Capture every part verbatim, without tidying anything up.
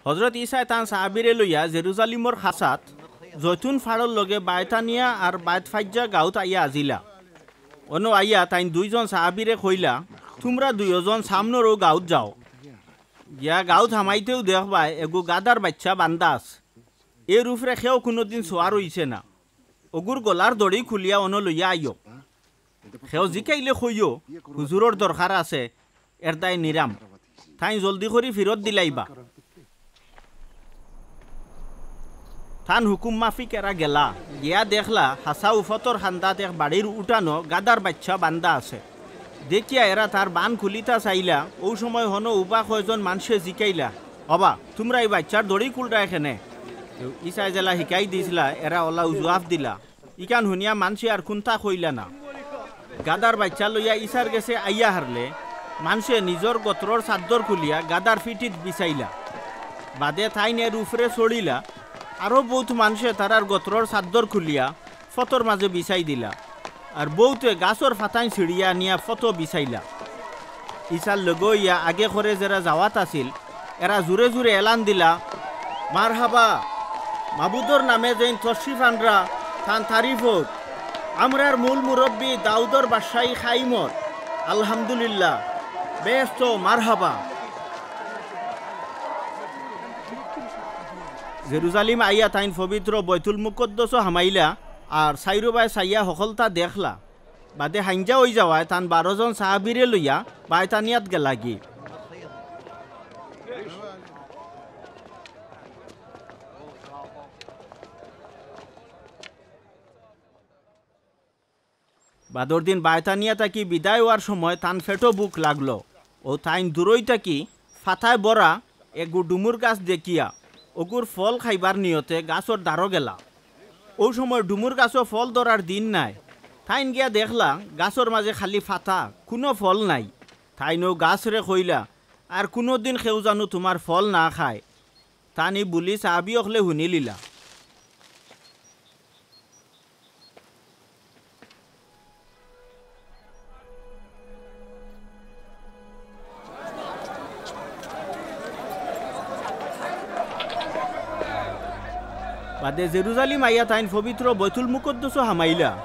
হজরত ইছায় তান সাহাবিরে লইয়া জেরুজালিমর খাছাত জৈতুন ফাড়র লগে বায়তানিয়া আর বায়তফাইজ্জা গাউত আইয়া আজিলা। অনো আইয়া তাইন দুইজন সাহাবিরে কইলা, "তুমরা দুইওজন সামনর অউ গাউত যাও। গিয়া গাউত হামাইতেউ দেখবায় এগু গাধার বাইচ্চা বান্দা আছে। এর উপরে কেউ কুনুদিন সোয়ার অইছে না। অগুর গলার দড়ি খুলিয়া অনো লইয়া আইও। কেউ জিকাইলে কইও, হুজুরর দরকার আছে, এরদায় নিরাম।" তাইন জলদি করি ফিরত দিলাইবা। তান হুকুম মাফিক এরা গেলা, গিয়া দেখলা হাছাউ ফতর কান্দাত এক বাড়ির উঠানো গাধার বাইচ্চা বান্দা আছে। দেখিয়া এরা তার বান খুলিতা চাইলা, অউ সময় হনো উবা কয়জন মানষে জিকাইলা, "ওবা, তুমরা ই বাইচ্চার দড়ি খুলরায় কেনে?" ইছায় যেলা হিকাই দিছলা, এরা অলাউ জুয়াফ দিলা। ইখান হুনিয়া মানষে আর কুন্তা কইলা না। গাধার বাইচ্চা লইয়া ইছার গেছে আইয়া হারলে, মানষে নিজর গতরর চাদ্দর খুলিয়া গাধার পিঠিত বিছাইলা। বাদে তাইন এর উপরে চড়িলা। আরো বউত মানষে তারার গতরর চাদ্দর খুলিয়া ফতর মাজে বিছাই দিলা। আর বউতে গাছর ফাতাইন ছিড়িয়া আনিয়া ফতো বিছাইলা। ইছার লগে অইয়া আগে করে যেরা যাওয়াত আছিল, এরা জুরে জুরে এলান দিলা, "মারহাবা, মাবুদর নামে যেইন তশরিফ আনরা, তান তারিফ অউক। আমরার মূল মুরব্বি দাউদর বাদশাহী কাইমর, আলহামদুলিল্লাহ, বেহেস্তো মারহাবা।" জেরুজালিম আইয়া তাইন পবিত্র বৈতুল মুকদ্দসো হামাইলা, আর চাইরোবায় চাইয়া হকলতা দেখলা। বাদে হাইঞ্জা অইযাওয়ায় তান বারো জন সাহাবিরে লইয়া বায়তানিয়াত গেলাগি। বাদর দিন বায়তানিয়া থাকি বিদায় অওয়ার সময় তান পেটো ভুক লাগলো। অউ তাইন দূরই থাকি ফাতায় ভরা এগু ডুমুর গাছ দেখিয়া অগুর ফল খাইবার নিয়তে গাছর দারো গেলা। অউ সময় ডুমুর গাছো ফল ধরার দিন নাই। তাইন গিয়া দেখলা গাছর মাজে খালি ফাতা, কুনু ফল নাই। তাইন অউ গাছরে কইলা, "আর কুনুদিন কেউ জানু তুমার ফল না খায়।" তান ই বুলি সাহাবি অকলে হুনিলিলা। বাদে জেরুজালিম আইয়া তাইন পবিত্র বৈতুল মুকদ্দসো হামাইলা।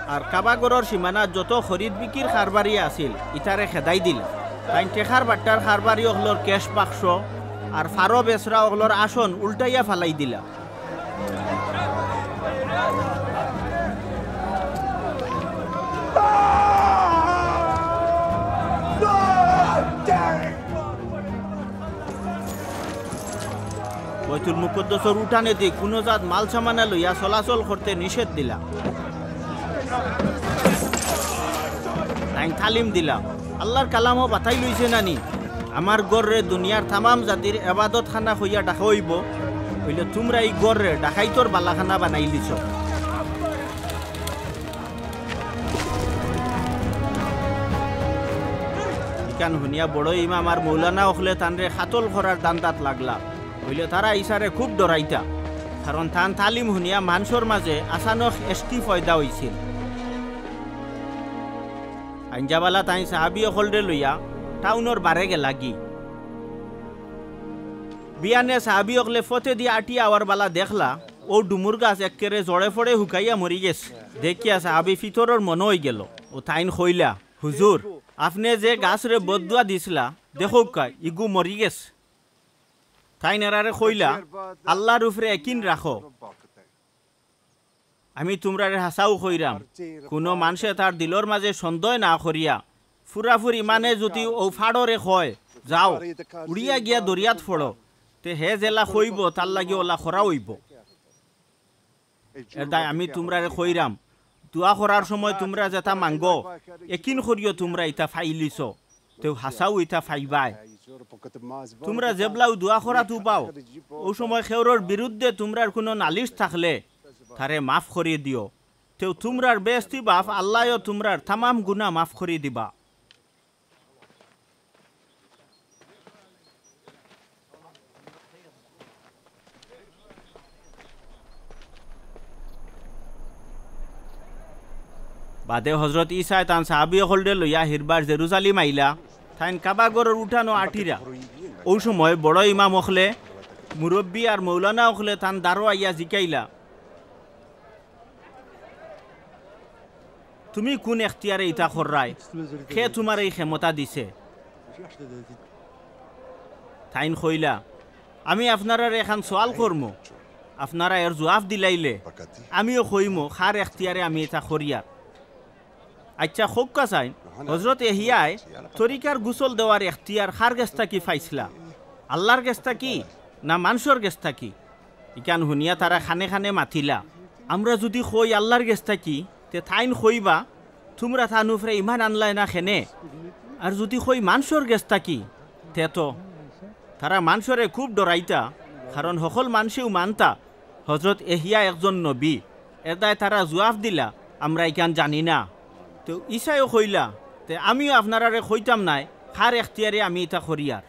আর কাবা ঘরর সীমানাত যত খরিদ বিক্রির কারবারি আছিল, ইতারে খেদাই দিলা। তাইন টেকার বাট্টার কারবারি অকলর ক্যাশ বাক্স আর ফারো বেচরা অকলর আসন উল্টাইয়া ফালাই দিলা। বৈতুল মুকদ্দসর উঠানেদি কুনু জাত মাল সামানা লইয়া চলাচল করতে নিষেধ দিলা। তাইন তালিম দিলা, আল্লার কালামো বাতাইল অইছে না নি? আমার ঘররে দুনিয়ার তামাম জাতির এবাদতখানা কইয়া ডাকা অইবো, অইলে তুমরা ই ঘররে ডাকাইতর বালাখানা বানাইলিছো। ইখান হুনিয়া বড় ইমাম আর মৌলানা অকলে তানরে কাতল করার ধান্দাত লাগলা। অইলে তারা ইছারে খুব ডরাইতা, কারণ তান তালিম হুনিয়া মানষর মাজে আচানক এশকি পয়দা অইছিল। আইঞ্জাবালা তাইন সাহাবি অকলরে লইয়া টাউনর বারে গেলাগি। বিয়ানে সাহাবি অকলে ফথেদি আটিয়া আওয়ার বালা দেখলা, অউ ডুমুর গাছ এক্কেরে জড়ে ফড়ে হুকাইয়া মরি গেছে। দেখিয়া সাহাবি ফিতরর মনো অইগেলো। অউ তাইন কইলা, "হুজুর, আপনে যে গাছরে বদদুয়া দিছলা, দেখউক্কা, ইগু মরি গেছে।" তাইন এরারে কইলা, "আল্লার উপরে একিন রাখো। আমি তুমরারে হাছাউ কইরাম, কুনু মানষে তার দিলর মাজে সন্দেহ না করিয়া ফুরাফুরি মানে যুদি অউ ফাড়রে কয়, 'যাও, উড়িয়া গিয়া দরিয়াত ফড়ো,' তে হে যেলা কইবো, তার লাগি অলা করা অইবো। এরদায় আমি তুমরারে কইরাম, দোয়া করার সময় তুমরা যেতা মাঙ্গো, একিন করিও তুমরা ইতা পাইলিছো।" তেউ হাছাউ ইতা পাইবায়। তুমরা যেবলাউ দোয়া করাত উবাও, অউ সময় কেউরর বিরুদ্ধে তুমরার কুনু নালিশ থাকলে, তারে মাফ করি দিও। তেউ তুমরার বেহেস্তি বাপ আল্লায়ও তুমরার তামাম গুনা মাফ করি দিবা। বাদে হজরত ইছায় তান সাহাবি অকলরে লইয়া হিরবার জেরুজালিম আইলা, তাইন কাবা ঘরর উঠানো আটিরা। অউ সময় বড় ইমাম অকলে মুরব্বি আর মৌলানা অকলে তান দারো আইয়া জিকাইলা, "তুমি কুন এখতিয়ারে ইতা কররায়? কে তুমারে ই ক্ষমতা দিছে?" তাইন কইলা, "আমি আপনারারে এখান সওয়াল করমু, আপনারা এর জুয়াফ দিলাইলে আমিও কইমু কার এখতিয়ারে আমি ইতা করিয়ার।" আইচ্ছা, কউক্কা চাইন, হজরত এহিয়ায় তরিকার গুসল দেওয়ার এখতিয়ার কার গেছ থাকি পাইছলা? আল্লার গেছ থাকি না মানষর গেছ থাকি? ইখান হুনিয়া তারা কানে কানে মাতিলা। আমরা যুদি কই আল্লার গেছ থাকি, তে তাইন কইবা, "তুমরা তান উপরে ইমান আনলায় না কেনে?" আর যুদি কই মানষর গেছ থাকি, তে তো তারা মানষরে খুব ডরাইতা, কারণ হকল মানষেউ মানতা হজরত এহিয়া একজন নবী। এরদায় তারা জুয়াফ দিলা, "আমরা ইখান জানি না।" তে ইছায়ও কইলা, "তে আমিও আপনারারে কইতাম নায় কার এখতিয়ারে আমি ইতা করিয়ার।"